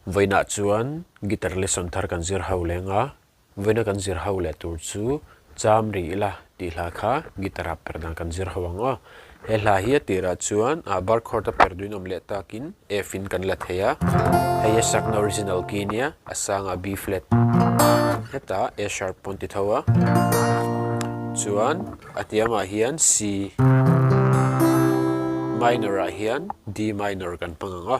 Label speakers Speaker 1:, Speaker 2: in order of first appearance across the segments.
Speaker 1: Vawiinah chuan guitar lesson thar kan zir ho leng a, vawiina kan zir ho leh tur chu Cham ri ila tih hla kha guitar ah per dan kan zir ho ang aw. He hla hi a tirah chuan ah bar chord a per duin awm leh takin F in kan la thei a, hei a sakna original key nia a sangah B flat hetah A sharp pawn ti tho a, chuan a tiamah hian C minor ah hian D minor kan hmang ang a,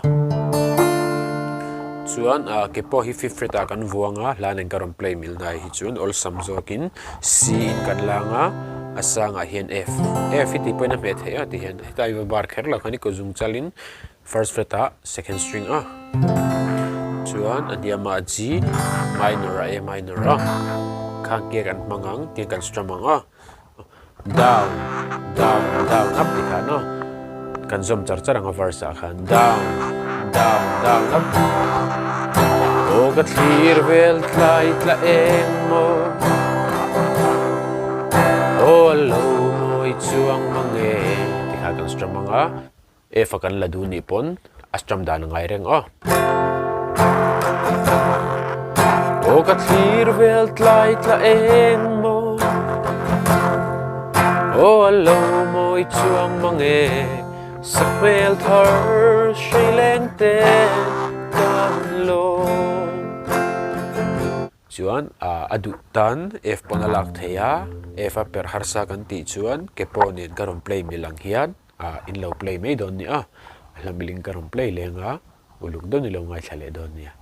Speaker 1: chuan ah ke pawh hi fifth fret ah kan vuang a, hla nen ka rawn play mil hnai hi chuan awlsam zawkin C in kan lang a, a sangah hian F, F hi tih pawhin a hmeh theih a ti hian hetlai va bar kher lo khan i kut zung chalin first fret ah second string a, chuan a hniamah G minor ah A minor a, khang ke kan hmang ang tiang kan strum ang a. Down, down, down up ti khan aw. Kan zawm char char ang a verse ah khan. Down, down, down up. Aw ka thlir vel tlai tla eng maw. Aw a lo mawi chuang mang e ti kha kan strum ang a. F a kan la duh nih pawn a strum dan a ngai reng aw. Aw ka thlir vel tlai tla eng maw Aw a lo mawi chuang mang e Sakhmel thar hrei leng te kan lawm. Chuan a duh tan F pawn a lak thei a, F a perh harsa kan tih chuan ke pawh nen ka rawn play mil ang hian. Ah in lo play mai dawn nia, a hla miling ka rawn play leng a, uluk deuh ni lo ngaithla leh dawn nia.